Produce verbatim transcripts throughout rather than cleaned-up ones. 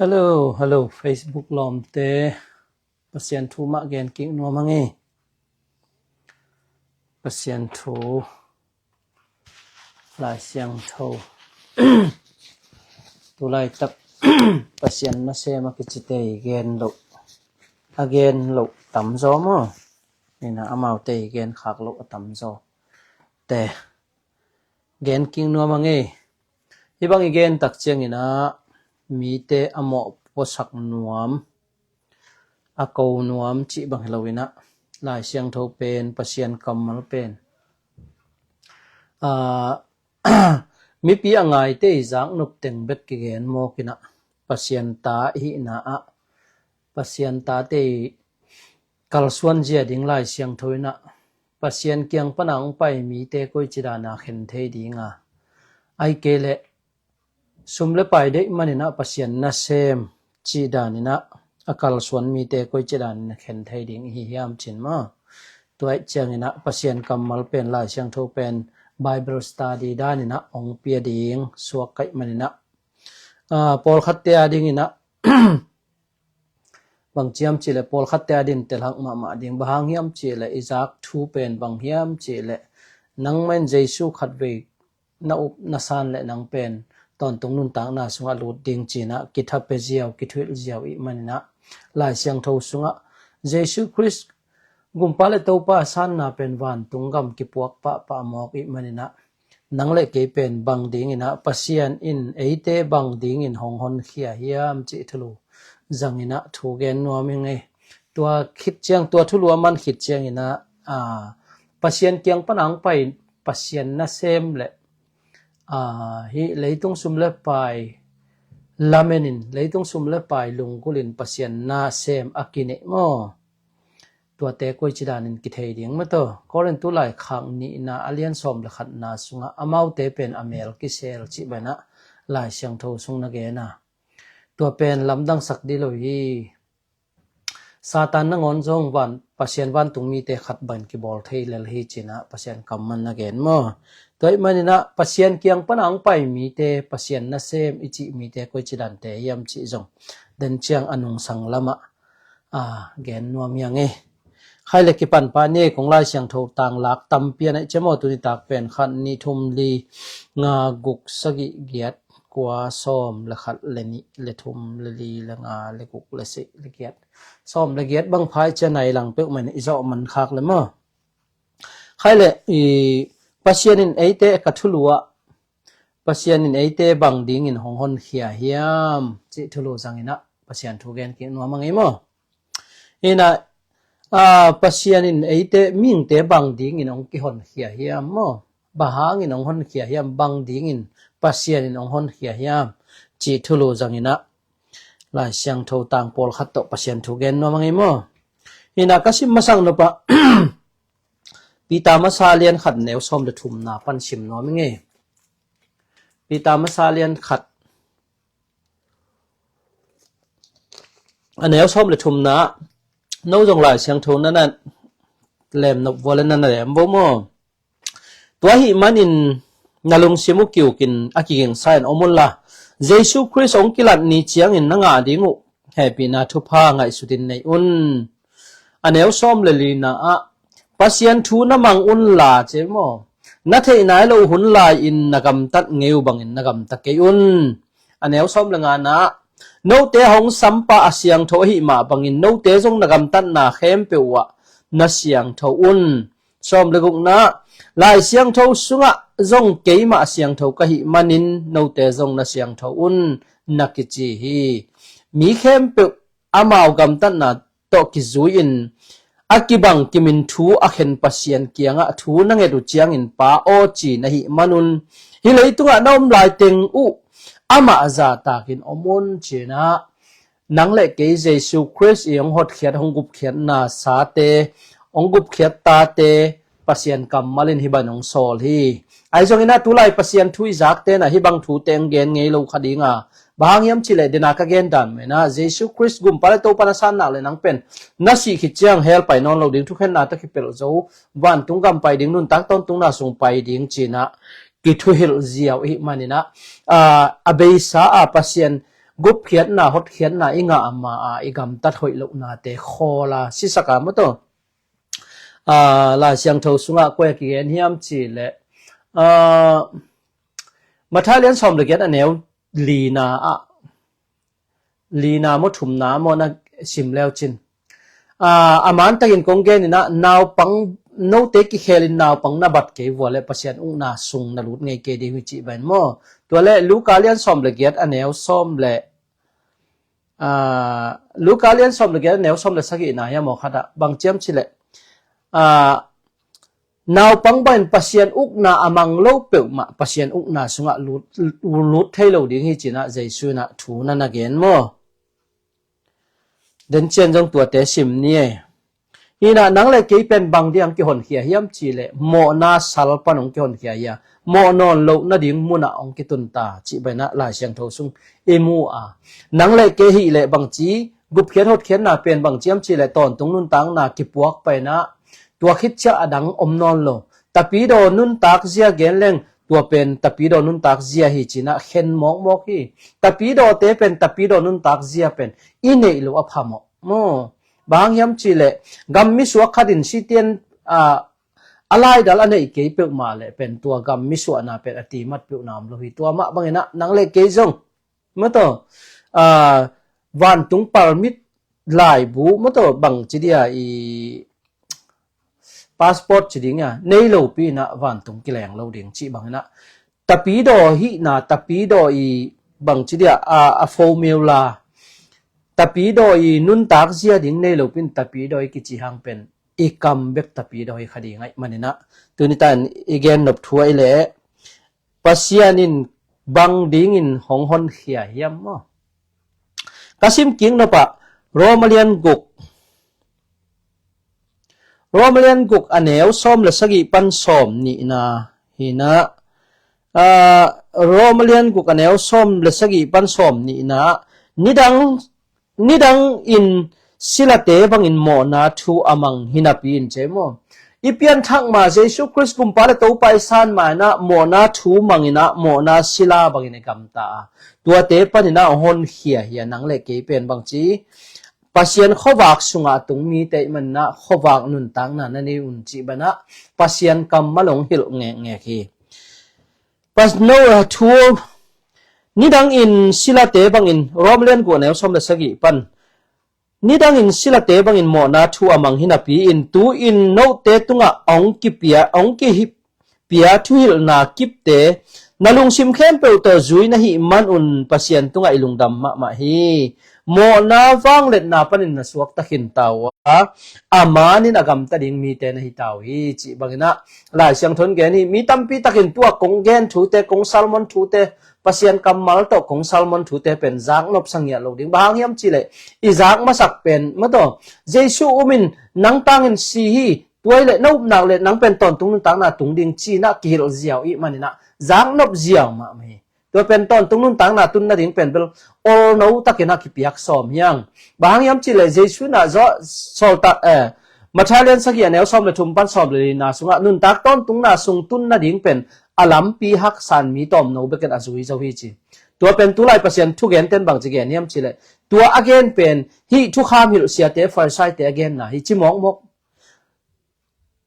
Hello, hello, Facebook lawmte. Pasian thu mah gen kik nuam hang ei. Pasian thu, Lai Siangtho. Tulaitak Pasian nasem a kicite i gen loh, a gen loh tamzaw maw? Ina amaute i gen khak loh a tamzaw te gen kik nuam hang ei. Hih bang i gen tak ciangin ah mite a mawhpuasak nuam, a ko nuam cih bang hi lo in ah, Lai Siangtho pen, Pasian kammal pen, aa, mipi a ngaite i zaknop teng bek kigen mawk in ah, Pasian ta i hihna ah Pasian tate i kalsuan zia ding Lai Siangtho in ah, Pasian kiang pana hong pai mite koici dana khen thei ding a, ahih kei leh sum le pai deih manin ah Pasian nasem cih danin ah a kalsuan mite koici danin a khen thei ding i hi hiam cin maw? Tua ahih ciangin ah Pasian kammal pen, Lai Siangtho pen Bible study danin ah hong pia ding suak ka hih manin ah, aa, pawlkhatte a dingin ah bang hiam cih leh, pawlkhatte a din telhak mahmah ding. Bang hang hiam cih leh, i zak thu pen bang hiam cih leh, nangmah in Jesu khatvei na up na san leh nang pen tawntung nuntakna sungah lut ding cin ah kithape ziau, kithuhilh ziau i hih manin ah, Lai Siangtho sungah Jesu Khrist Gumpa le Topa sanna pen vantung gam kipuak pahpah mawk i hih manin ah, nang le kei pen bang dingin ah, Pasian in eite bang dingin hong honkhia hiam cih thulu zangin ah thu gen nuam hang ei. Tua khit ciang, tua thulu a man khit ciangin ah, aa, Pasian kiang pana hong pai Pasian nasem le, aa, hih leitung sum le pai lamenin, leitung sum le pai lunggulhin Pasian nasem a kineih maw? Tuate koici danin kithei ding maw? Tua Korintu laikhak nihna a lian sawm le khatna sungah amaute pen a mel kisel cih bangin ah Lai Siangtho sung na gen a, tua pen lamdangsak ding lo hi. Satan nangawn zong van, Pasian vantung mite khat bangin kibawl thei lel hi cin ah Pasian kammal na gen maw? Tua i hih manin ah Pasian kiang pana hong pai mite, Pasian nasem i cih mite koici dante hiam cih zong den ciang a nungsang lamah, aa, gen nuam hi hang ei. Khai le kipan pah ni, kong Lai Siangtho tang lak tampi a neih ciang maw, tuni tak pen khat, nih, thum, li, nga, guk, sagih, giat, kua, sawm le khat, le nih, le thum, le li, le nga, le guk, le sagih, le giat, sawm le giat bang pha i ciang nai lang peuhmah in i zawh man khak le maw? Khai le, i, Pasian in eite ka thulu ah, Pasian in eite bang dingin hong honkhia hiam cih thulu zangin ah Pasian thu gen kik nuam hang ei maw? Ina, aa, Pasian in eite mihingte bang dingin hong kihonkhia hiam maw? Bang hangin hong honkhia hiam, bang dingin Pasian in hong honkhia hiam cih thulu zangin ah Lai Siangtho tang pawlkhat tawh Pasian thu gen nuam hang ei maw? Ina ka sim masang nop ah Peter masa lian khat neu sawm le thumna pan sim nuam hang ei. Peter masa lian khat a neu sawm le thumna, no zong Lai Siangtho na na lem nop vua le na na lem vo maw? Tua ahih manin na lungsim uh kiukin a kigingsa in om unla, Jesu Khrist hong kilat ni ciangin na ngah ding uh hehpihna thupha ngaihsutin nei un. A neu sawm le lina ah, Pasian thu na mang unla, ci maw? Na theih nai loh hun lai-in na gamtat ngei uh bangin na gamta kei un. A neu sawm le ngana ah, note hong sampa a siangtho ahih mah bangin note zong na gamtatna khempeuh uh ah na siangtho un. Sawm le gukna ah, Lai Siangtho sungah zong keimah siangtho ka hih manin note zong na siangtho un, na kici hi. Mi khempeuh amau gamtatna tawh kizui-in a kibang kimin thu a khen Pasian kiangah thu na nget uh ciangin, Pa aw, ci na hih manun, hih leitungah na om laiteng uh amah zahtakin om un, ci-in ah, nang le kei Jesu Khrist i hong hotkhiat, hong gupkhiatna sate, hong gupkhiat tate, Pasian kammal in hih bang hong sawl hi. Ahi zongin ah tulai Pasian thu i zakte in ah hih bang thute hong gen ngei lo kha ding a, bang hang hiam cih leh, dena ka gen dan mah in ah, Jesu Khrist Gumpa le Topa na san nak leh nang pen na sih khit ciang hell pai nawn lo ding, thukhenna tawh kipelh zo, vantung gam pai ding, nuntak tawntungna sung pai ding, ci-in ah kithuhilh ziau i hih manin ah, aa, a beisa a Pasian gupkhiatna, hotkhiatna i ngah ma a i gamtat hoih lohnate khawl a sisak a maw taw. Aa, Lai Siangtho sungah koi a kigen hiam cih leh, aa, Matthai lian sawm le giat a neu lina ah, lina maw thumna maw na sim leu cin. Aa, a man takin kong gen in ah, naupang, note kikhelin naupang na bat kei vua leh Pasian ukna sung na lut ngei kei ding hi cih bang maw. Tua leh Luka lian sawm le giat a neu sawm le, aa, Luka lian sawm le giat a neu sawm le sagihna hiam aw khat ah bang ci hiam cih leh, aa, naupang bangin Pasian ukna a mang lo peuhmah Pasian ukna sungah lut, lut thei lo ding hi ci-in ah Jesu in ah thu na na gen maw. Den ciang zong tuate sim ni e. Hi in ah nang le kei pen bang ding hong kihonkhia hiam cih leh mawhna sal pan hong kihonkhia hi a, mawh nawn loh nading munah hong kitun ta cih bang in ah Lai Siangtho sung i mu a. Nang le kei hih leh bang ci, gupkhiat hotkhiatna pen bang ci hiam cih leh tawntung nuntakna kipuak pai in ah, tua khit ciang a dang om nawn lo. Tapidaw nuntak zia gen leng tua pen tapidaw nuntak zia hi ci-in ah khen mawkmawk hi. Tapidawte pen tapidaw nuntak zia pen i neih loh a phamawh maw. Bang hang hiam cih leh gam misuak khat in sitian, aa, a laidal a neih kei peuhmah leh pen tua gam misuahna pen a timat peuhna om lo hi. Tua mah bangin ah nang le kei zong maw taw, aa, vantung permit laibu maw taw bang ci dia i passport ci ding a, nei lopi in ah vantung kileng lo ding cih bang in ah, tapidaw hihna, tapidaw i bang ci dia, a, a formula, tapidaw i nuntak zia ding nei lopi in tapidaw i kici hang pen i kam bek tapidaw hi kha ding ahih manin ah, tuni tan i gen nop thu ahih leh Pasian in bang dingin hong honkhia hiam maw. Ka sim kik nop ah Rom a lian guk, Rom a lian guk a neu sawm le sagih pan sawm nihna hi in ah, aa, Rom a lian guk a neu sawm le sagih pan sawm nihna, nidang, nidang in silate bangin mawhna thu a mang hi napi in ci maw. I pianthak ma Jesu Khrist Kumpa le Topa i san ma in ah mawhna thu mang in ah mawhna sila bangin i gamta a, tuate pan in ah hong honkhia hi a, nang le kei pen bang ci, Pasian khuavak sungah a tung mite ahih manin ah khuavak nuntakna na nei un cih bang in ah Pasian kammal hong hilh ngekngek hi. Pas no, aa, thu, nidang in silate bangin, Rom a lian guk a neu sawm le sagih pan, nidang in silate bangin mawhna thu a mang hi napi in tu-in note tungah hong kipia, hong kihip pia thuhilhna kipte na lungsim khempeuh tawh zui na hih manun Pasian tungah i lungdam mahmah hi. Mawhna vangliatna panin na suakta khin ta uh a, a manin a gamta ding mite na hi ta uh hi cih bang in ah Lai Siangtho in gen hi. Mi tampi takin tu-a kong gen thute, kong sermon thute, Pasian kammal tawh kong sermon thute pen zaknop sa ngiat lo ding. Bang hang hiam cih leh i zak masak pen maw taw, Jesu um in nang tangin si hi, tua ahih leh na upna uh leh nang pen tawntung nuntakna tung ding ci-in ah kihilh ziau ahih manin ah zaknop ziau mahmah hi. Tua pen tawntung nuntakna tun nading pen bel olno takin ah kipiak sawm hi hang. Bang hang hiam cih leh Jesu in ah Zo-, Sawltak, eh, Matthai lian sagih a neu sawm le thum pan sawm le lina sungah nuntak tawntungna sung tun nading pen a lampi haksa in mi tawmno bekin a zui zo hi ci. Tua pen tulai Pasian thugenten bang ci gen hiam cih leh, tua a gen pen hih thukham hilh siate, Farisaite a genna hi ci mawkmawk.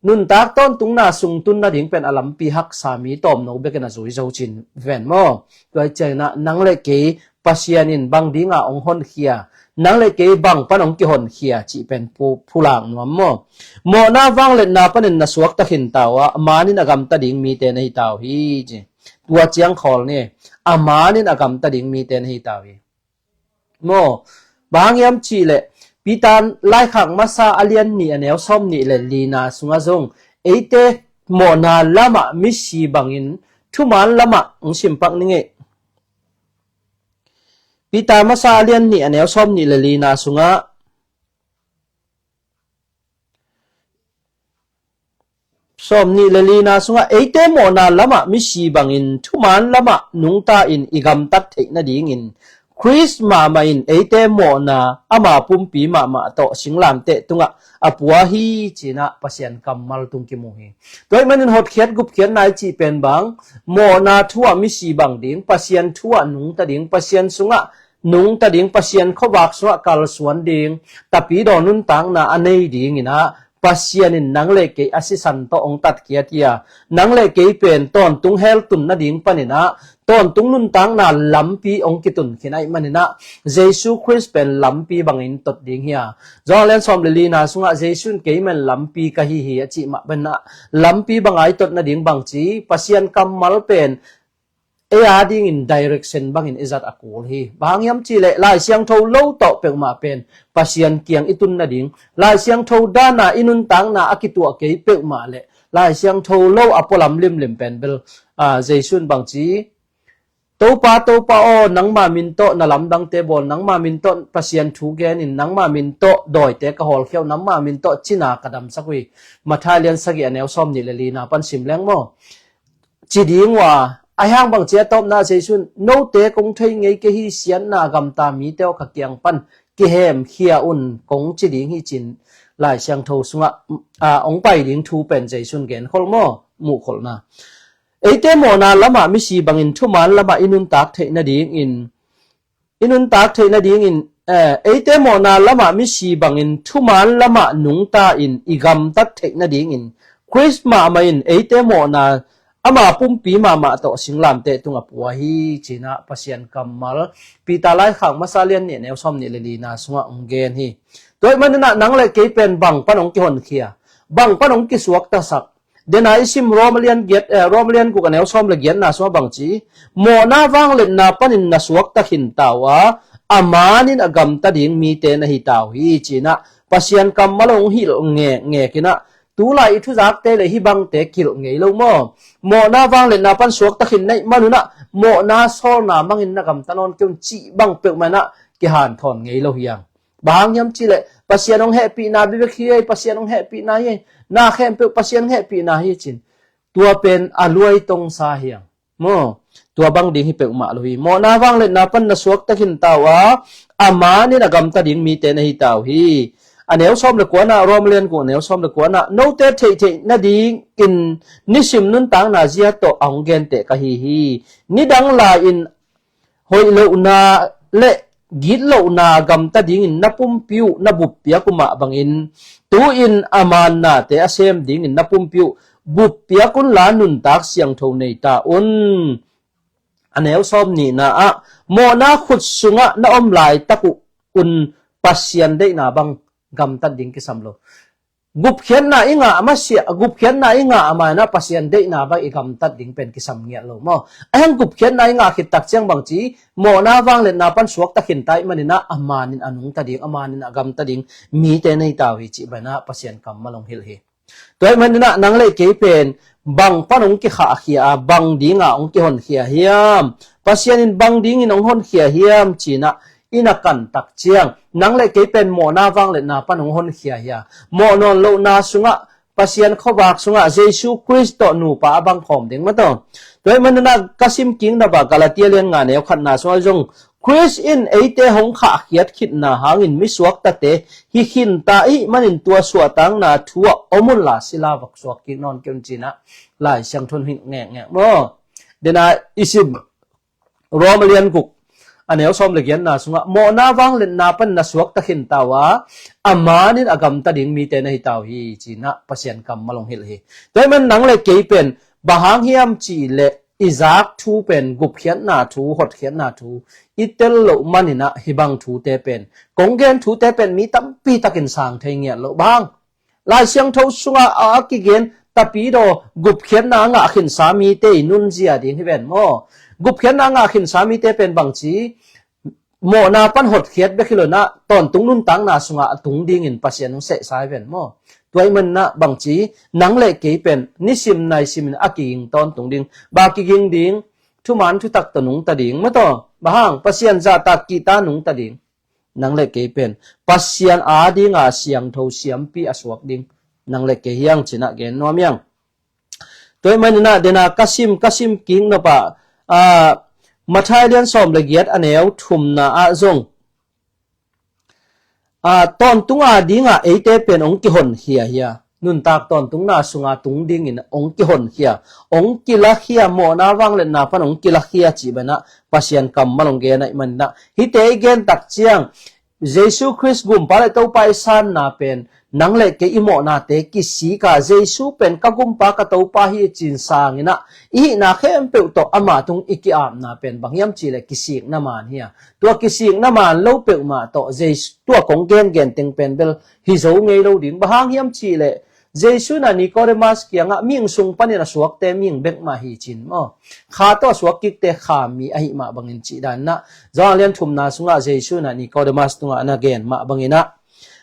Nuntak tawntungna sung tun nading pen a lampi haksa mi tawmno bekin a zui zo ci-in ven maw. Tua ahih ciangin ah nang le kei Pasian in bang dinga hong honkhia, nang le kei bang pan hong kihonkhia cih pen phu-, phulak nuam maw. Mawhna vangliatna panin na suakta khin ta uh a, a manin a gamta ding mite na hi ta uh hi ci. Tua ciang khawl ni, a manin a gamta ding mite na hi ta uh hi. Maw, bang hang hiam cih leh, Peter laikhak masa a lian nih a neu sawm nih le lina sungah zong, eite mawhna lamah misi bangin thuman lamah hong simpak ning ei. Peter masa a lian nih a neu sawm nih le lina sungah, sawm nih le lina sungah, eite mawhna lamah misi bangin thuman lamah nungta in i gamtat theih nadingin Khrist mahmah in eite mawhna ama pumpi mahmah tawh singlamteh tungah a pua hi ci-in ah Pasian kammal tung kimu hi. Tua ahih manin hotkhiat gupkhiatna i cih pen bang, mawhna thu-ah misi bang ding, Pasian thu-ah nungta ding, Pasian sungah nungta ding, Pasian khuavak sungah kalsuan ding, tapidaw nuntakna a nei dingin ah Pasian in nang le kei a sisan tawh hong tatkhiat hi a, nang le kei pen tawntung hell tun nading panin ah tawntung nuntakna lampi hong kitun khin ahih manin ah Jesu Khrist pen lampi bangin tot ding hi a. Johan lian sawm le lina sungah Jesu in, "Kei men lampi ka hi hi," a cih mah bangin ah lampi banga i tot nading bangci, Pasian kammal pen ei a dingin direction bangin i zat a kul hi. Bang hang hiam cihleh Lai Siangtho lo tawh peuhmah pen Pasian kiang i tun nading, Lai Siangtho dana i nuntakna a kituah kei peuhmah le Lai Siangtho lo a pualam limlim pen bel, aa, Jesu in bangci, "Topa, Topa aw, nangma min tawh na lamdangte bawl, nangma min tawh Pasian thu genin, nangma min tawh dawite ka hawlkhia uh, nangma min tawh cina ka damsak uh hi." Matthai lian sagih a neu sawm nih le lina pan sim leng maw, ci ding uh a, ahi hang bangci a tawpna Jesu in, "Note kong thei ngei kei hi, siatna gamta mite aw, ka kiang pan kihemkhia un," kong ci ding hi, ci-in Lai Siangtho sungah, aa, hong pai ding thu pen Jesu in genkhol maw, muhkholhna. Eite mawhna lamah misi bangin thuman lamah i nuntak theih nadingin, i nuntak theih nadingin, eh, eite mawhna lamah misi bangin thuman lamah nungta in i gamtat theih nadingin Khrist mahmah in eite mawhna ama pumpi mahmah tawh singlamteh tungah pua hi, ci-in ah Pasian kammal Peter laikhak masa lian nih a neu sawm nih le lina sungah hong gen hi. Tua ahih manin ah nang le kei pen bang pan hong kihonkhia, bang pan hong kisuaktasak, dena i sim Rom lian giat, eh, Rom lian guk a neu sawm le giatna sungah bangci, "Mawhna vangliatna panin na suakta khinta uh a, a manin a gamta ding mite na hita uh hi," ci-in ah Pasian kammal hong hilh ngekngek in ah, tulai i thuzakte le hih bangte kilh ngei lo maw? Mawhna vangliatna pan suakta khin na hih manun ah mawhna sawlna mangin na gamta nawn kei un cih bang peuhmah in ah kihanthawn ngei lo hi hang. Bang hang hiam cihleh Pasian hong hehpihna bekbek hi ei, Pasian hong hehpihna hi ei, na khempeuh Pasian hong hehpihna hi ei, ci-in tua pen a luai tongsa hi hang. Maw, tua bang ding hi peuhmah lo hi. Mawhna vangliatna pan na suakta khinta uh a, a manin a gamta ding mite na hita uh hi. A neu sawm le kuana, Rom lian guk a neu sawm le kuana, "Note theihtheih nadingin nisim nuntakna zia tawh a hong genteh ka hi hi. Nidang lai-in hoih lohna le gitlohna gamta dingin na pumpi uh na buppiak uh mah bangin, tu-in a man nate a sem dingin na pumpi uh buppiak unla nuntak siangtho nei ta un." A neu sawm nihna ah, "Mawhna khut sungah na om laitak uh un Pasian deihna bang gamtat ding kisam lo." Gupkhiatna i ngah masiah, gupkhiatna i ngah a manin ah Pasian deihna bang i gamtat ding pen kisam ngiat lo maw? Ahi hang gupkhiatna i ngah khit tak ciang bangci, mawhna vangliatna pan suakta khinta ahih manin ah a manin a nungta ding, a manin a gamta ding mite na hita uh hi cih bangin ah Pasian kammal hong hilh hi. Tua ahih manin ah nang le kei pen bang pan hong kikhahkhia a, bang dinga hong kihonkhia hiam? Pasian in bang dingin hong honkhia hiam, ci-in ah i na kan tak ciang, nang le kei pen mawhna vangliatna pan hong honkhia hi a, mawh nawn lohna sungah, Pasian khuavak sungah Jesu Khrist tawh nupa a bang khawm ding maw taw. Tua ahih manin ah ka sim kik nop a Galatia lian nga neu khatna sungah zong, "Khrist in eite hong khahkhiat khitna hangin mi suaktate hi khinta ahih manin tua suahtakna thu ah om unla sila va suak kik nawn kei un," ci-in ah Lai Siangtho in hilh ngekngek maw? Dena i sim Rom a lian guk a neu sawm le giatna sungah, "Mawhna vangliatna pan na suakta khinta uh a, a manin a gamta ding mite na hita uh hi," ci-in ah Pasian kammal hong hilh hi. Tua ahih manin nang le kei pen bang hang hiam cihleh i zak thu pen gupkhiatna thu, hotkhiatna thu i tel loh manin ah hih bang thute pen, kong gen thute pen mi tampi takin sang thei ngiat loh. Bang hang? Lai Siangtho sungah a, a kigen tapidaw gupkhiatna a ngah khinsa mite i nunzia ding hi ven maw? Gupkhiatna a ngah khinsa mite pen bangci, mawhna pan hotkhiat bek hi lo-in ah tawntung nuntakna sungah a tung dingin Pasian hong sehsa hi ven maw? Tua ahih manin ah bangci, nang le kei pen nisim naisim in a kiging tawntung ding, bang kiging ding, thuman thutak tawh nungta ding maw taw. Bang hang? Pasian zahtak kihta nungta ding. Nang le kei pen Pasian a dinga siangtho siampi a suak ding nang le kei hi hang, ci-in ah gen nuam hi hang. Tua ahih manin ah dena ka sim, ka sim kik nop a, ah, Matthai lian sawm le giat a neu thumna ah zong, ah, tawntung a dinga eite pen hong kihonkhia hi a, nuntak tawntungna sunga tung dingin hong kihonkhia, hong kilakhia, mawhna vangliatna pan hong kilakhia cih banah Pasian kammal hong gen ahih maninah hihte i gen tak ciang Jesu Khrist gumpa le Topa i sanna pen nang le kei i mawhnate kisika Jesu pen ka gumpa ka Topa hi cin sanginah i hihna khempeuh tawh amah tung i ki-apna pen bang hiam cihleh kisikna man hi a, tua kisikna man lo peuhmah tawh Jesu tua kong gengen teng pen bel hi zo ngei lo ding. Bang hang hiam cihleh Jesu in a Nicodemus kiangah mihing sung panin a suakte mihing bek mah hi cin maw? Kha tawh a suak kikte kha mi ahi mah bangin cih danah Johan lian thumna sungah Jesu in a Nicodemus tungah na gen mah banginah,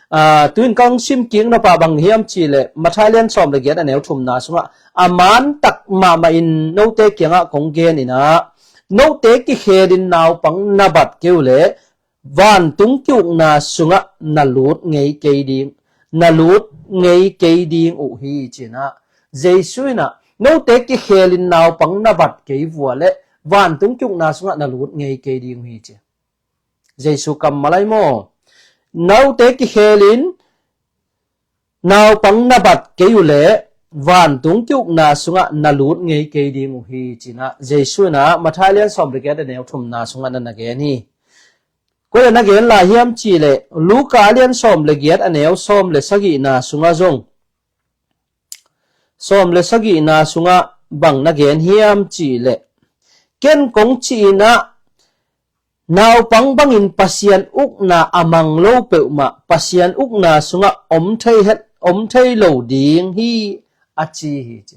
aa, tuin kong sim kik nopah bang hiam cihleh Matthai lian sawm le giat a neu thumna sungah a mantak mahmah in note kiangah kong gen inah note kikhelin naupang na bat kei uh leh vantung ki-ukna sungah na lut ngei kei ding, na lut ngei kei ding uh hi cinah Jesu inah note kikhelin naupang na bat kei vua le vantung ki-ukna sungah na lut ngei kei ding uh hi ci. Jesu kammal ai maw? Note kikhelin naupang na bat kei uh leh vantung ki-ukna sungah na lut ngei kei ding uh hi cinah Jesu inah Matthai lian sawm le giat a neu thumna sungah na na gen hi. Koi a na gen lai hiam cihleh Luka lian sawm le giat a neu sawm le sagihna sungah zong sawm le sagihna sungah bang na gen hiam cihleh ken kong ci inah naupang bangin Pasian ukna a mang lo peuhmah Pasian ukna sungah om thei het, om thei lo ding hi a ci hi ci.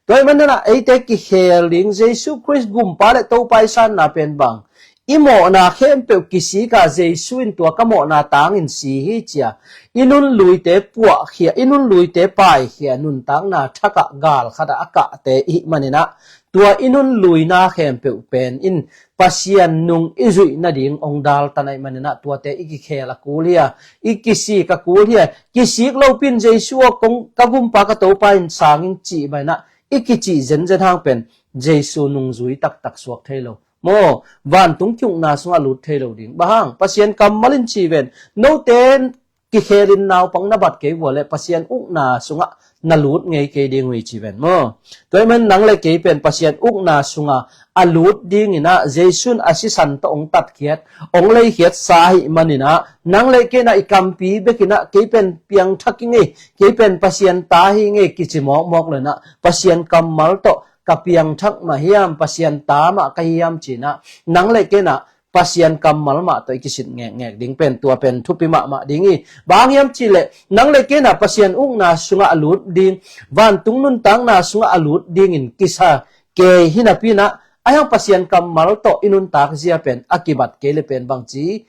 Tua ahih maninah eite kikhel ding Jesu Khrist gumpa le Topa i sanna pen bang i mawhna khempeuh kisika Jesu in tua ka mawhna tangin si hi cia i nunluite puahkhia, i nunluite paikhia nuntakna thakah galkhatah a kahte i hih maninah tua i nunluina khempeuh pen in Pasian nung i zuih nading hong daltan ahih maninah tuate i kikhel a kul hi a, i kisik a kul hi a, kisik lopin Jesu aw kong ka gumpa ka Topa in sangin cih banah i kicih zenzen hang pen Jesu nungzui taktak suak thei lo. Maw, vantung ki-ukna sungah lut thei lo ding. Bang hang, Pasian kammal in ci ven, note kikhelin naupang na bat kei vua le Pasian ukna sungah na lut ngei kei ding uh hi ci ven maw? Tua ahih man nang le kei pen Pasian ukna sunga a lut dinginah Jesu in a sisan tawh hong tatkhiat, hong leikhiat sa ahih maninah nang le kei inah i kampi bekinah kei pen piangthak hi ngei, kei pen Pasian ta hi ngei kici mawkmawk lo inah Pasian kammal tawh ka piangthak mah hiam, Pasian ta mah ka hi hiam cinah nang le kei inah Pasian kammal mah tawh i kisit ngekngek ding pen tua pen thupi mahmah ding hi. Bang hang hiam cihleh nang le kei inah Pasian ukna sungah a lut ding, vantung nuntakna sungah a lut dingin kisa kei hi napi inah a hiang Pasian kammal tawh i nuntak zia pen a kibat kei le pen bangci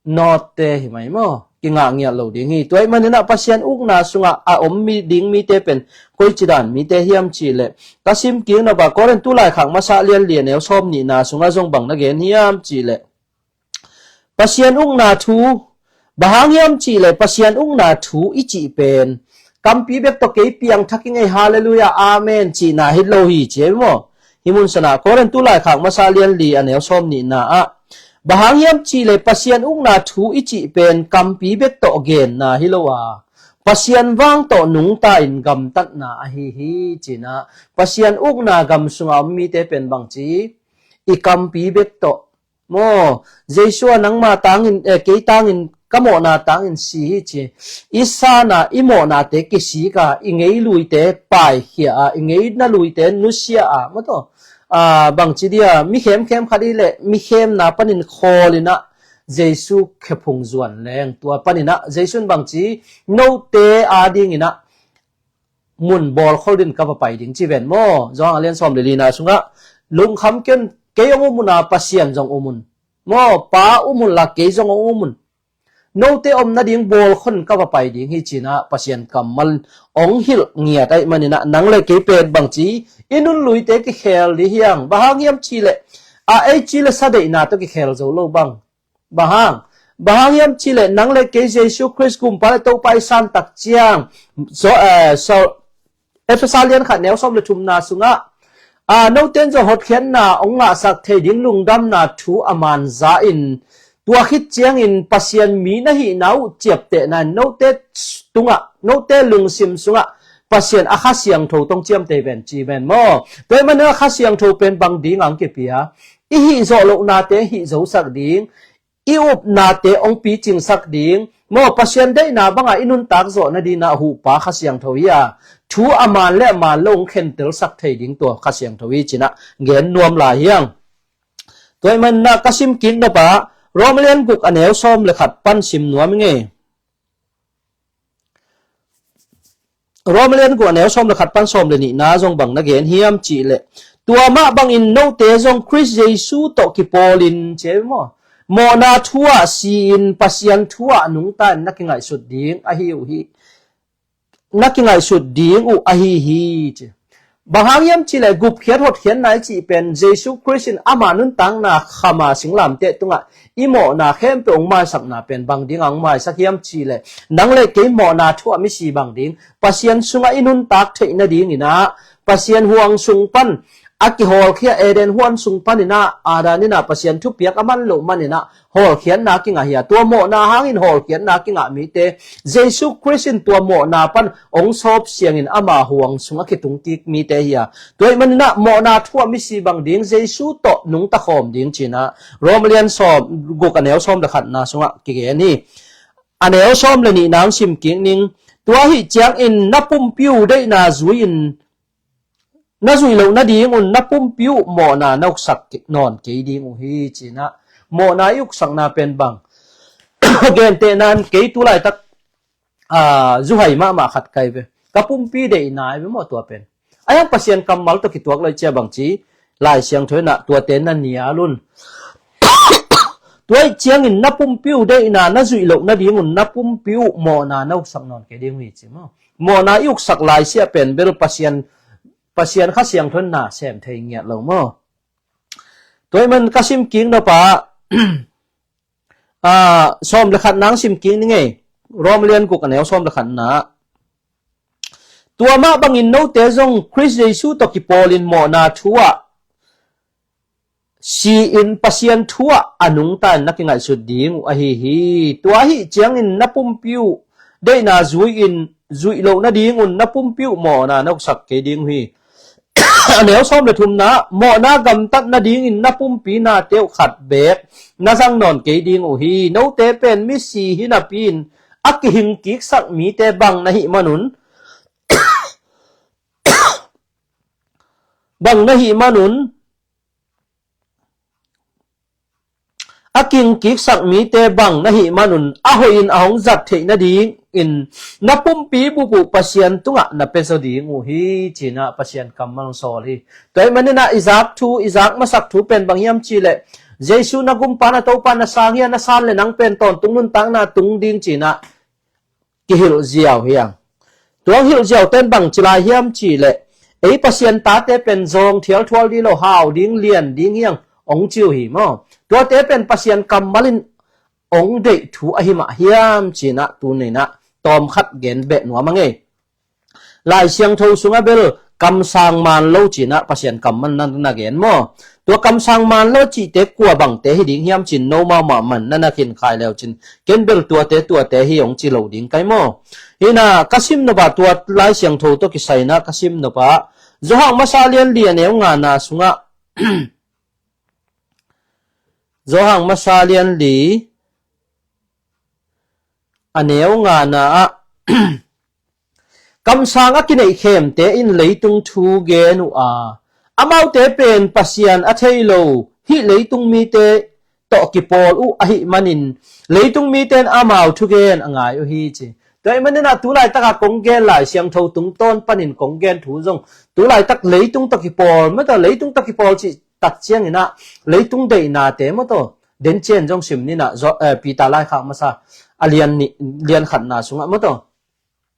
nawtte hi mai maw? Kingah ngiat lo ding hi. Tua ahih maninah Pasian ukna sungah a om mi ding mite pen koici dan mite hiam cihleh ka sim kik nopah Korin tu laikhak masa lian li a neu sawm nihna sungah zong bang na gen hiam cihleh Pasian ukna thu, bang hang hiam cihleh Pasian ukna thu i cih pen kampi bek tawh kei piangthak hi ngei, halleluiah, amen cihna hi lo hi ci ei maw? Hih mun sanah Korin tu laikhak masa lian li a neu sawm nihna ah bang hang hiam cihleh Pasian ukna thu i cih pen kampi bek tawh genna hi lo a, Pasian vang tawh nungta in gamtatna ahi hi cinah Pasian ukna gam sunga om mite pen bangci i kampi bek tawh maw, Jesu a nangma tangin, eh, kei tangin ka mawhna tangin si hi ci. I sana i mawhnate kisika i ngei luite paikhia a, i ngeina luite nusia a maw taw, ah, bangci dia mi khemkhem khat i leh mi khemna panin khawlinah Jesu khephung zuan leng tua paninah Jesu in bangci note a dinginah mun bawlkhol din ka va pai ding ci ven maw? Johan a lian sawm le lina sungah lungkham ken, kei hong um un a Pasian zong um un maw? Pa um un la kei zong hong um un. Note om nading bawlkhol in ka va pai ding hi cinah Pasian kammal hong hilh ngiat ahih maninah nang le kei pen bangci i nunluite kikhel dih hiang. Bang hang hiam cihleh a ei ci le sa deihna tawh kikhel zo lo bang. Bang hang, bang hang hiam cihleh nang le kei Jesu Khrist gumpa le Topa i san tak ciang so, eh, so, Efesa lian khat neu sawm le thumna sungah a, note in zong hotkhiatna hong ngahsak thei ding lungdamna thu a manza in tua khit ciangin Pasian mi na hihna uh ciaptehna in note tungah note lungsim sungah Pasian a Kha Siangtho tong ciamteh ven ci ven maw? Tua ahih manin a Kha Siangtho pen bang ding ang kipia? I hih zawh lohnate hih zosak ding, i upnate hong picingsak ding maw? Pasian deihna bangah i nuntak zawh nadingin a huhpa Kha Siangtho hi a, thu a man le a man lo hong khentelsak thei ding tua Kha Siangtho hi cinah gen nuam lai hiang. Tua ahih manin ka sim kik nop ah Rom lian guk a neu sawm le khat pan sim nuam ing ei. Rom lian guk a neu sawm le khat pan sawm le nihna zong bang na gen hiam cih leh, tua mah bangin note zong Khrist Jesu tawh kipawlin, ci maw, mawhna thu ah si-in Pasian thu ah nungta in na kingaihsut ding ahi uh hi. Na kingaihsut ding uh ahi hi, ci. Bang hang hiam cih leh gupkhiat hotkhiatna i cih pen Jesu Khrist in ama nuntakna khama singlamteh tungah i mawhna khempeuh hong maisakna pen bang dingah hong maisak hiam cih leh, nang le kei mawhna thu ah misi bang ding, Pasian sungah i nuntak theih nadingin ah, Pasian huang sung pan a kihawlkhia Eden huan sung panin ah, Adam in ah Pasian thupiak a man loh manin ah hawlkhiatna kingah hi a, tua mawhna hangin hawlkhiatna kingah mite, Jesu Khrist in tua mawhna pan hong sawp siangin ama huang sung a kitung kik mite hi a. Tua ahih manin ah mawhna thu ah misi bang ding, Jesu tawh nungta khawm ding cinah Rom lian sawm guk a neu sawm le khatna sungah kigen hi. A neu sawm le nihna hong sim kik ning. Tua ahih ciangin na pumpi uh deihna zui-in, na zuih loh nadingun na pumpi uh mawhna na uksak nawn kei ding uh hi, cinah mawhna i uksakna pen bang? Gentehna in kei tu laitak, ah, zuhai mahmah khat kai ve. Ka pumpi deihna i ve maw tua pen. A hiang Pasian kammal tawh kituak lai cia bang ci, Lai Siangtho in ah tuate na nial un. Tua ahih ciangin na pumpi uh deihna na zuih loh nadingun na pumpi uh mawhna na uksak nawn kei ding uh hi, ci maw? Mawhna i uksak lai siah pen bel Pasian, Pasian Kha Siangtho in na sem thei ngiat lo maw? Tua ahih man ka sim kik nop ah, ah, sawm le khatna hong sim kik ning ei. Rom lian guk a neu sawm le khatna. Tua mah bangin note zong Khrist Jesu tawh kipawlin mawhna thu ah si-in Pasian thu ah a nungta in na kingaihsut ding uh ahi hi. Tua ahih ciangin na pumpi uh deihna zui-in, zuih loh nadingun na pumpi uh mawhna na uksak kei ding uh hi. A neu sawm le thumna, mawhna gamtat nadingin na pumpi nate uh khat beek na zang nawn kei ding uh hi. Note pen misi hi napi-in a kihing kiksak mite bang na hih manun, bang na hih manun, a kihing kiksak mite bang na hih manun a hoihin a hong zat theih nadingin na pumpi bup uh Pasian tungah na pia zaw ding uh hi, cinah Pasian kammal hong sawl hi. Tua ahih manin ah i zak thu, i zak masak thu pen bang hiam cih leh, Jesu na gumpa na Topa na sang hi a, na san le nang pen tawntung nuntakna tung ding cinah kihilh ziau hi a. Tua hong hilh ziau ten bang ci lai hiam cih leh, ei Pasian tate pen zawng thialthual ding lo, hau ding, lian ding hi a hong ci uh hi maw? Tuate pen Pasian kammal in hong deih thu ahi mah hiam cinah tuni-in ah tawmkhat gen beh nuam ing ei. Lai Siangtho sungah bel kamsang man lo cinah Pasian kammal na, na gen maw? Tua kamsang man lo cihte kua bangte hi ding hiam cih no mahmah man na na khin khai leu cin, ken bel tuate tuate hi hong ci lo ding kai maw? Hi-in ah ka sim nop ah tua Lai Siangtho tawh kisai-in ah ka sim nop ah, Johan masa lian li a neu ngana sungah, Johan masa lian li a neu ngana ah, kamsang a kineih khemte in leitung thu gen uh a, amaute pen Pasian a thei lo hih leitung mite tawh kipawl uh ahih manin leitung mite in amau thugen a ngai uh hi, ci. Tua ahih manin ah tu laitak a kong gen Lai Siangtho tungtawn panin kong gen thu zong tu laitak leitung tawh kipawl maw taw, leitung tawh kipawl cih tak ciangin ah leitung deihnate maw taw, den ciang zong sim ni-in ah, Zo-, eh, Peter laikhak masa a lian nih, lian khatna sungah maw taw,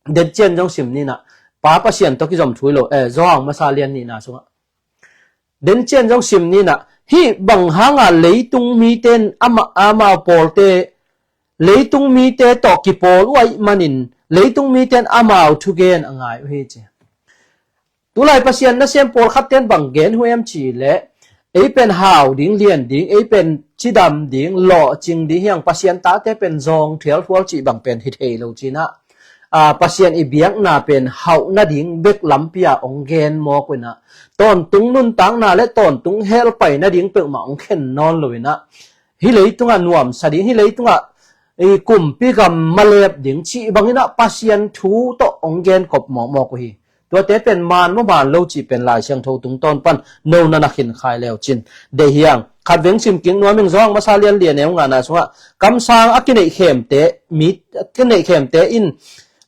den ciang zong sim ni-in ah, Pa Pasian tawh kizom thu hi lo, eh, Johan masa lian nihna sungah den ciang zong sim ni-in ah, hih bang hanga leitung mite in ama, amau pawlte, leitung mite tawh kipawl uh ahih manin leitung mite in amau thugen a ngai uh hi, ci. Tulai Pasian nasem pawlkhat ten bang gen uh hiam cih leh, ei pen hau ding, lian ding, ei pen cidam ding, lawhcing ding hi a, Pasian tate pen zawng thialthual cih bang pen hi thei lo ci-in ah, a, Pasian i biakna pen hauh nading bek lampi a hong gen mawk uh inah, tawntung nuntakna le tawntung hell pai nading peuhmah hong khen nawn lo inah, hih leitungah nuamsa ding, hih leitungah i kumpi gam malep ding cih bang inah Pasian thu tawh hong gen kop mawkmawk uh hi. Tuate pen man maw man lo cih pen Lai Siangtho tungtawn pan no na na khin khai leu cin deih hiang. Khat veng sim kik nuam ing. Johan masa lian li a neu ngana sungah, kamsang a kineih khemte, mi, a kineih khemte in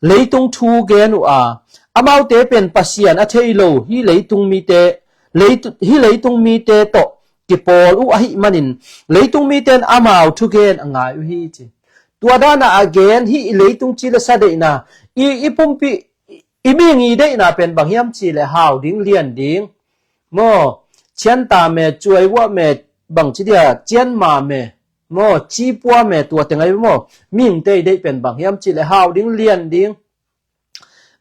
leitung thu gen uh a, amaute pen Pasian a thei lo, hih leitung mite, leitu-, hih leitung mite tawh kipawl uh ahih manin, leitung mite in amau thugen a ngai uh hi ci. Tua dana a gen hih leitung ci le sa deihna, i, i pumpi, i, i mihing i deihna pen bang hiam ci le hau ding, lian ding. Maw, cianta me, cuai uah me, bang ci dia, cianma me, maw, cipua me, tua teng ai maw. Mihingte i deih pen bang hiam ci le hau ding, lian ding.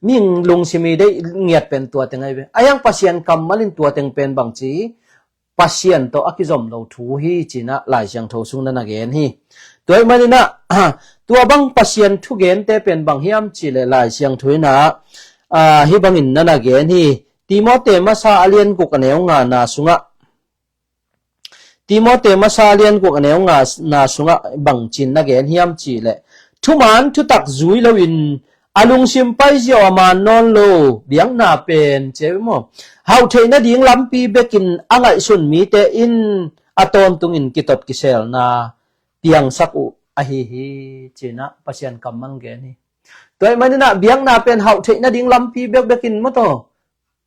Mihing lungsim i deih ngiat pen tua teng ai ve. A hiang Pasian kammal in tua teng pen bang ci, Pasian tawh a kizom lo thu hi cinah Lai Siangtho sung na na gen hi. Tua ih maninah, tua bang Pasian thugente pen bang hiam ci le Lai Siangtho inah, a, hih bangin na na gen hi. Timote masa a lian guk a neu ngana sungah, Timote masa lian guk a neu ngana sungah bangcin na gen hiam ci le, thuman thutak zui loin a lungsim paizia uh a man nawn lo biakna pen, ci maw, hauh theih nading lampi bekin a ngaihsun mite in a tawntungin kitot kiselna piangsak uh ahi hi, cinah Pasian kammal gen hi. Tua ih maninah biakna pen hauh theih nading lampi bekbekin maw taw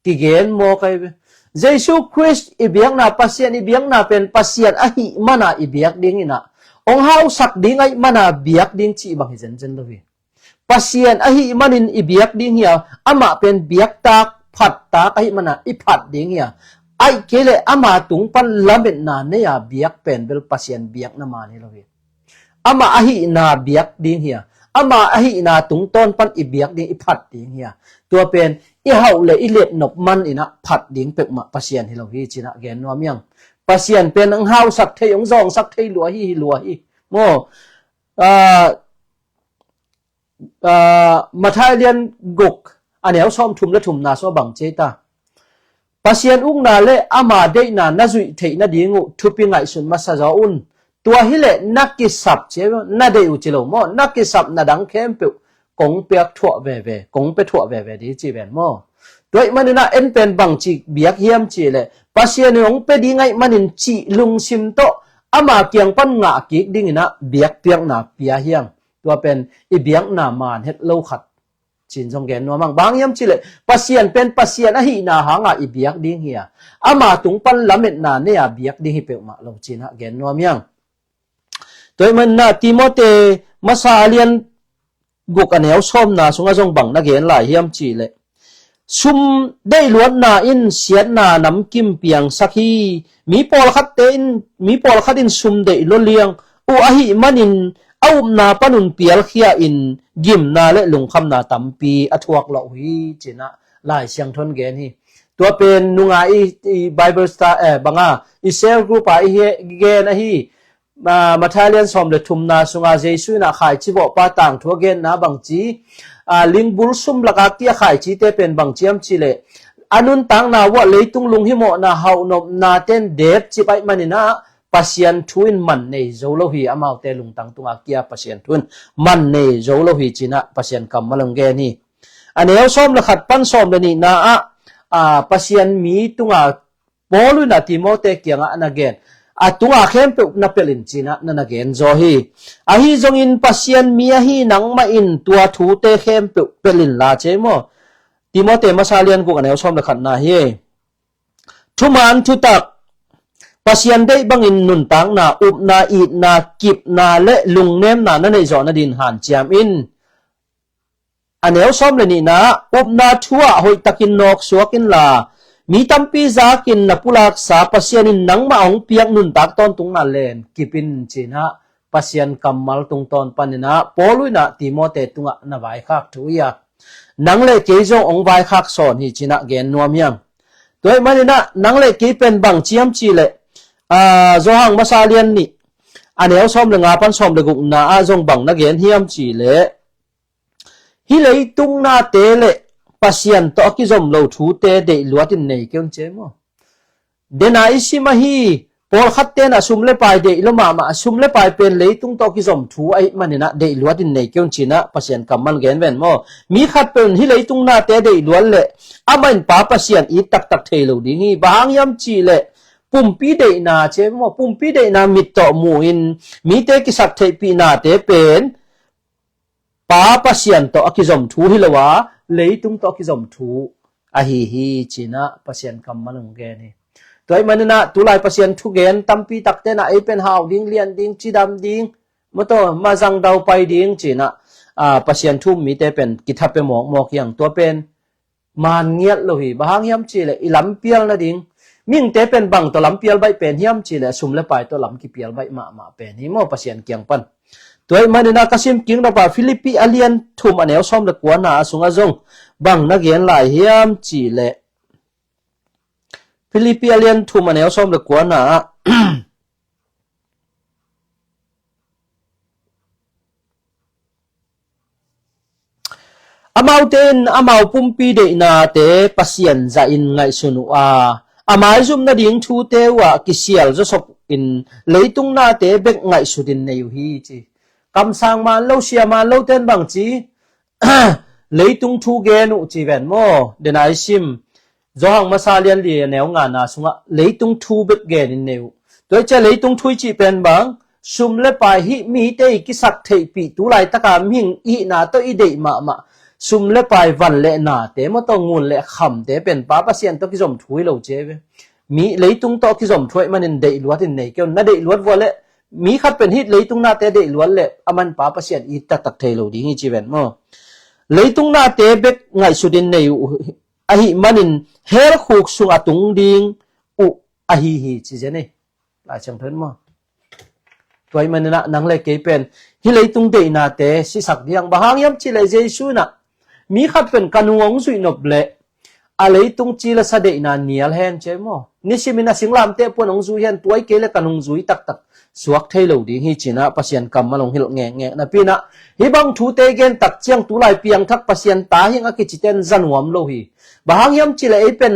kigen mawk ai ve. Jesu Khrist i biakna, Pasian i biakna pen Pasian ahih mana i biak ding inah, hong hausak ding ahih mana biak ding cih bang hi zenzen lo hi. Pasian ahih manin i biak ding hi a, amah pen biaktak, phattak ahih mana i phat ding hi a, ahih kei le ama tung pan lametna nei a biak pen bel Pasian biakna man hi lo hi. Amah ahihna biak ding hi a, amah ahihna tungtawn pan i biak ding, i phat ding hi a, tua pen i hauh le i letnop man inah phat ding peuhmah Pasian hi lo hi cinah gen nuam hiang. Pasian pen hong hausak thei, hong zawngsak thei lua hi, hi lua hi. Maw, a, a, Matthai lian guk a neu sawm thum le thumna sua bang ci ta. Pasian ukna le ama deihna na zuih theih nading uh thupi ngaihsun masa zaw un. Tua hileh na kisap ci, na deih uh ci lo maw, na kisap na dang khempeuh kong piak thuah veve, kong pia thuah veve ding ci ven maw. Tua ih maninah en pen bangci biak hiam ci le, Pasian in hong pia ding ahih manin cih lungsim tawh ama kiang pan ngah kik dinginah biakpiakna pia hiang. Tua pen i biakna man het lo khat cin zong gen nuam ang. Bang hiam ci le, Pasian pen Pasian ahihna hanga i biak ding hi a, ama tung pan lametna nei a biak ding hi peuhmah lo cinah gen nuam hiang. Tua ih maninah Timote masa a lian guk a neu sawmna sungah zong bang na gen lai hiam ci le, sum deihluatna in siatna namkim piangsak hi. Mi pawlkhatte in, mi pawlkhat in sum deih lua liang uh ahih manin a upna panun pialkhia in gimna le lungkhamna tampi a thuak lawh uh hi cinah Lai Siangtho in gen hi. Tua pen nunga i, i Bible sta, eh, banga i cell group a i he-, gen ahi. A, Matthai lian sawm le thumna sunga Jesu inah khaici vawhpa tangthu a genna bangci, a, lingbul sum laka kia khaicite pen bang ciam ci le, a nuntakna uah leitung lunghimawhna hauhnopna ten dep cip ahih maninah Pasian thu in man nei zo lo hi, amaute lungtang tunga kia Pasian thu in man nei zo lo hi cinah Pasian kammal hong gen hi. A neu sawm le khat pan sawm le nihna ah, a, Pasian mi tunga Paul in a Timote kiangah na gen, a tunga khempeuh na pelh in cinah na na gen zaw hi. Ahi zongin Pasian mi ahi nangmah in tua thute khempeuh pelh inla ci maw. Timote masa lian guk a neu sawm le khatna hi. Thuman thutak, Pasian deih bangin nuntakna, upna, itna, kipna le lungnemna na neih zawh nadin hanciam in. A neu sawm le nihna, upna thu ah hoihtakin nawksuak inla, mi tampi zakin na pulaksa Pasian in nangmah hong piak nuntak tawntungna len kip in cinah Pasian kammal tungtawn paninah Paul inah Timote tungah na vaikhak thu hi a, nang le kei zong hong vaikhak sawn hi cinah gen nuam hiam. Tua ih maninah nang le kei pen bang ciam ci le, a, Johan masa lian nih a neu sawm le nga pan sawm le gukna ah zong bang na gen hiam ci le, Hih leitung nate le Pasian tawh a kizom lo thute deih luat in nei kei un ci maw? Dena i sim ahi, pawlkhat tenah sum le pai deih lo mahmah, sum le pai pen leitung tawh kizom thu ahih maninah deih luat in nei kei un cinah Pasian kammal gen ven maw? Mi khat pen hih leitung nate deih luat leh amah in Pa Pasian it taktak thei lo ding hi. Bang hang hiam cihleh pumpi deihna ci maw? Pumpi deihna mit tawh mu-in mite kisaktheihpih nate pen Pa Pasian tawh a kizom thu hi lo a, leitung tawh a kizom thu ahi hi cinah Pasian kammal hong gen hi. Tua ahih maninah tulai Pasian thugen tampi takte nah ei pen hau ding, lian ding, cidam ding, mawtaw mazang daupai ding cinah, a, Pasian thu um mite pen kitha pia mawkmawk hiang. Tua pen man ngiat lo hi. Bang hang hiam cihleh i lampial nading, mihingte pen bang tawh lampial baih pen hiam cihleh sum le pai tawh lam kipial baih mahmah pen hi maw Pasian kiang pan. Tua ahih maninah ka sim kik nop ah Philippi a lian thum a neu sawm le kuana a sungah zong bang na gen lai hiam cihleh, Philippi a lian thum a neu sawm le kuana ah amaute in amau pumpi deihnate Pasian zahin ngaihsun uh a, a maizum nading thute uhah kisial zawsop in leitung nate bek ngaihsut in nei uh hi ci. Kamsang man lo, sia man lo ten bang ci, leitung thu gen uh ci ven maw? Dena i sim Johan masa lian li a neu ngana sungah leitung thu bek gen in nei uh. Tua i cia leitung thu i cih pen bang, sum le pai hih mite i kisak theihpih tu laitaka mihing i hihna tawh i deih mahmah sum le pai van le nate mawtaw ngun le khamte pen Pa Pasian tawh kizom thu hi lo ci ve. Mi leitung tawh kizom thu ahih manin deih luat in nei kei un. Na deih luat vua le mi khat pen hih leitung nate deih luat le aman Pa Pasian it taktak thei lo ding hi ci ven maw? Leitung nate bek ngaihsut in nei uh ahih manin hell khuk sung a tung ding uh ahi hi ci zen ei. Lai Siangtho in maw? Tua ahih maninah nang le kei pen hih leitung deihnate sisak ding. Bang hang hiam cihleh Jesu inah mi khat pen ka nung hong zuih nop leh a leitung ci le sa deihna nial hen ci maw? Nisimin a singlamteh puan hong zui hen, tua hi kei le ka nung zui taktak suak thei lo ding hi cinah Pasian kammal hong hilh ngekngek napi inah hih bang thute gen tak ciang tulai piangthak Pasian ta hing a kicite in za nuam lo hi. Bang hang hiam cihleh ei pen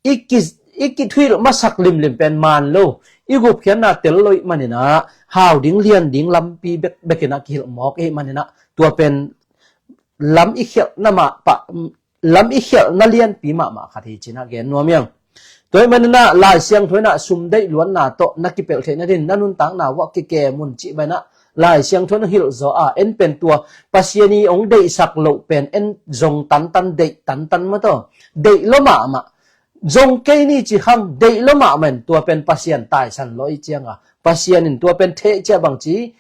i ki, i kithuhilh masak limlim pen man lo, i gupkhiatna tel lo ih maninah hau ding lian ding lampi bek, bekinah kihilh mawk ih maninah tua pen lam i khialhna mah pah, lam i khialhna lianpi mahmah khat hi cinah gen nuam hiang. Tua ahih maninah Lai Siangtho inah sum deih luatna tawh na kipelh theih nadin na nuntakna uah kikem un cih banah Lai Siangtho in hilh zaw a, en pen tua Pasian i hong deihsak loh pen en zong tantan, deih tantan mawtaw. Deih lo mahmah. Zong kei ni ci khang deih lo mahmah in tua pen Pasian taisan lo ih cianga Pasian in tua pen theh cia bang ci,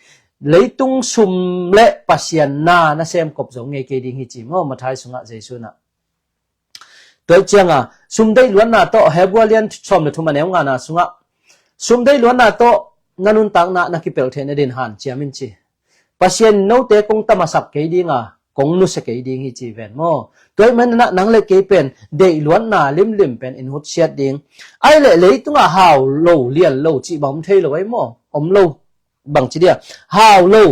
leitung sum le Pasian na na semkop zong ngei kei ding hi ci maw? Mathai sungah Jesu inah. Tua ih cianga sum deih luatna tawh Hebru lian sawm le thum a neu ngana sungah sum deih luatna tawh na nuntakna na kipelh theih nadin hanciam in ci. Pasian in note kong tamasak kei dinga kong nusia kei ding hi ci ven maw? Tua ahih maninah nang le kei pen deih luatna limlim pen in hutsiat ding. Ahih leh leitungah hau lo lian lo cih bang om thei lo ahi maw? Om lo. Bang ci dia? Hau lo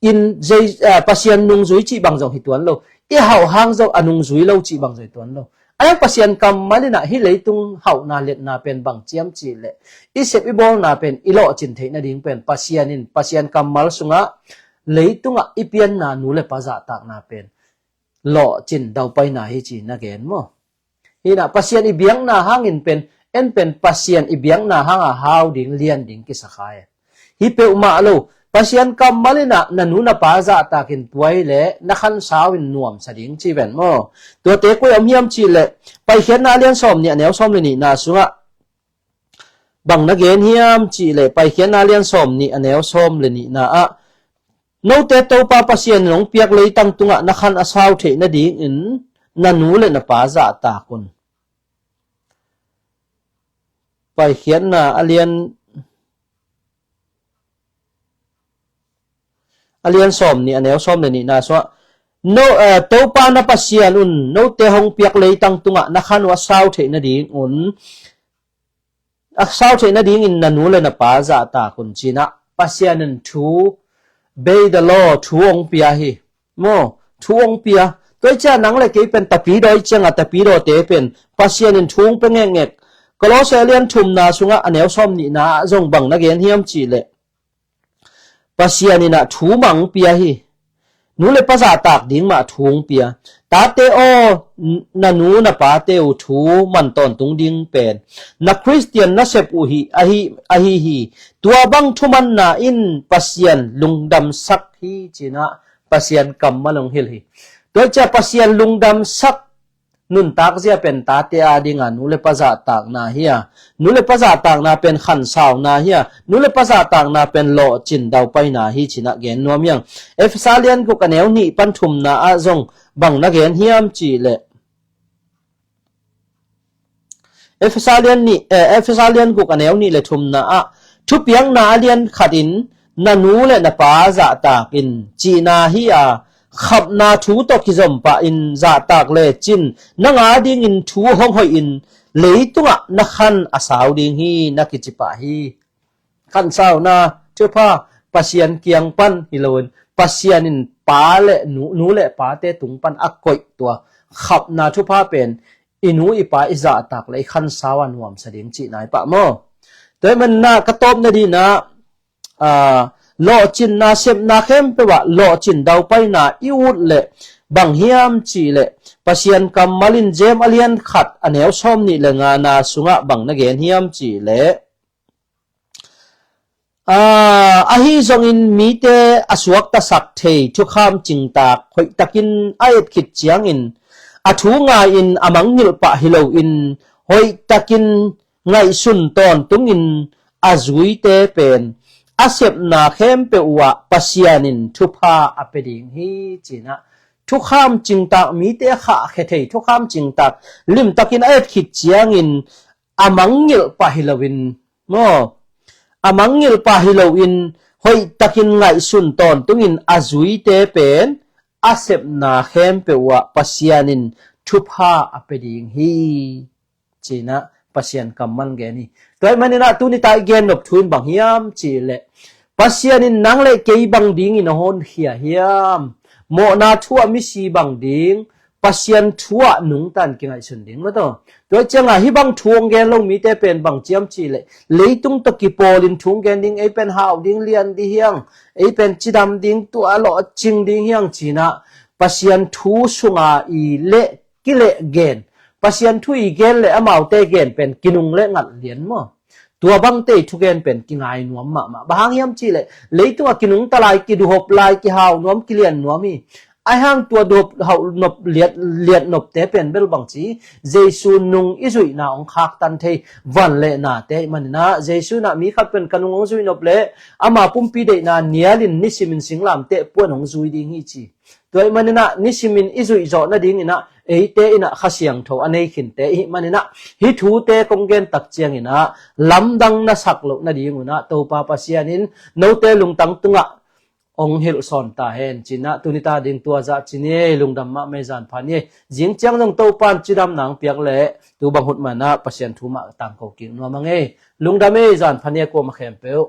in zei, ah, Pasian nungzui cih bang zong hi tuan lo. I hauh hang zong a nungzui lo cih bang zong hi tuan lo. A yang Pasian kammal inah hih leitung hauhna liatna pen bang ciam cihleh i sep i bawlna pen i lawhcin theih nading pen Pasian in Pasian kammal sungah leitungah i pianna nu le pa zahtakna pen lawhcin daupaina hi ci na gen maw? Hinah Pasian i biakna hangin pen en pen Pasian i biakna hanga hau ding lian ding kisakhai. Hi peuhmah lo, Pasian kammal inah na nu na pa zahtakin tuai le na khansau in nuamsa ding ci ven maw? Tuate koi om hiam cihleh Paikhiatna a lian sawm nih a neu sawm le nihna sungah bang na gen hiam cihleh Paikhiatna a lian sawm nih a neu sawm le nihna ah note Topa Pasian in hong piak leitang tungah na khan a sau theih nadingin na nu le na pa zahtak un. Paikhiatna a lian a lian sawm nih a neu sawm le nihna sungah no, eh, Topa na Pasian un note hong piak leitang tungah na khan uh a sau theih nading un a sau theih nadingin na nu le na pa zahtak un cinah Pasian in thu, obey the law, thu hong pia hi maw? thu hong pia. Tua hi ciah nang le kei pen tapidaw hi ciangah tapidawte pen Pasian in thu hong pia ngekngek. Kolose a lian thumna sungah a neu sawm nihna ah zong bang na gen hiam cihleh Pasian in ah thu mah hong pia hi. Nu le pa zahtak ding mah thu hong pia. Tate aw, n-, na nu na pate uh thu man tawntung ding pen na Khristian nasep uh hi, ahi, ahi hi. Tua bang thumanna in Pasian lungdamsak hi ci-in ah Pasian kammal hong hilh hi. Tua hi ciah Pasian lungdamsak nuntak zia pen tate adinga nu le pa zahtakna hi a, nu le pa zahtakna pen khansauna hi a, nu le pa zahtakna pen lawhcin daupaina hi ci-in ah gen nuam hi hang. Efesa lian guk a neu nih pan thumna ah zong bang na gen hiam cihleh Efesa lian nih, eh, Efesa lian guk a neu nih le thumna ah thupiakna a lian khat in na nu le na pa zahtak in cihna hi a, khapna thu tawh kizom pah in zahtak lecin nang adingin thu hong hoih in leitungah na khan a sau ding hi na kici pah hi. Khansauna thupha Pasian kiang pan hi loin Pasian in pa le nu, nu le pate tung pan a koih tua khapna thupha pen i nu i pa i zahtak le i khansau a nuamsa ding cihna hi pah maw? Tua hi manin ah ka tawpna dingin ah, aa, lawhcinna sepna khempeuh ah lawhcin daupaina i ut leh bang hiam cihleh Pasian kammal in James a lian khat a neu sawm nih le ngana sungah bang na gen hiam cihleh Aa, ahi zongin mite a suaktasak thei thukham cingtak hoihtakin a et khit ciangin a thu ngai-in a mangngilh pah hi loin hoihtakin ngaihsun tawntungin a zuite pen a sepna khempeuh uhah Pasian in thupha a pia ding hi ci-in ah thukham cingtak mite khahkhia thei thukham cingtak limtakin a et khit ciangin a mangngilh pah hi loin maw? A mangngilh pah hi loin hoihtakin ngaihsun tawntungin a zuite pen a sepna khempeuh uhah Pasian in thupha a pia ding hi ci-in ah Pasian kammal gen hi. Tua hi manin ah tuni-a i gen nop thu in bang hiam cihleh Pasian in nang le kei bang dingin a honkhia hiam? Mawhna thu ah misi bang ding Pasian thu ah nungta in kingaihsun ding maw taw? Tua hi ciangah hih bang thu hong gen lo mite pen bang ci hiam cihleh leitung tawh kipawlin thu hong gen ding, ei pen hau ding, lian ding hi hang, ei pen cidam ding, tua lawhcing ding hi hang ci-in ah Pasian thu sunga i leh kileh gen, Pasian thu i gen le amaute gen pen kinung le ngat lian maw? Tua bangte i thugen pen kingai nuam mahmah. Bang hang hiam cihleh leitungah kinungta lai, kiduhop lai, kihau nuam, kilian nuam hi. Ahi hang tua duhop hau nop liat, liat nopte pen bel bang ci, Jesu nung i zuihna hong khaktan thei van le nate ahih manin ah Jesu in ah mi khat pen ka nung hong zuih nop leh ama pumpi deihna nialin nisimin singlamteh puan hong zui ding hi ci. Tua ahih manin ah nisimin i zuih zawh nadingin ah eite in ah Kha Siangtho a nei khinte i hih manin ah hih thute kong gen tak ciangin ah lamdang na sak loh nadingun ah Topa Pasian in note lungtang tungah hong hilh sawn ta hen ci-in ah tuni-a ding tua zah ci ni ei. Lungdam mahmah ei, zan pha ni ei. Zing ciang zong Topa in cidamna hong piak leh tu bang hun manin ah Pasian thu mah tangko kik nuam hang ei. Lungdam ei, zan pha ni ei kuamah khempeuh.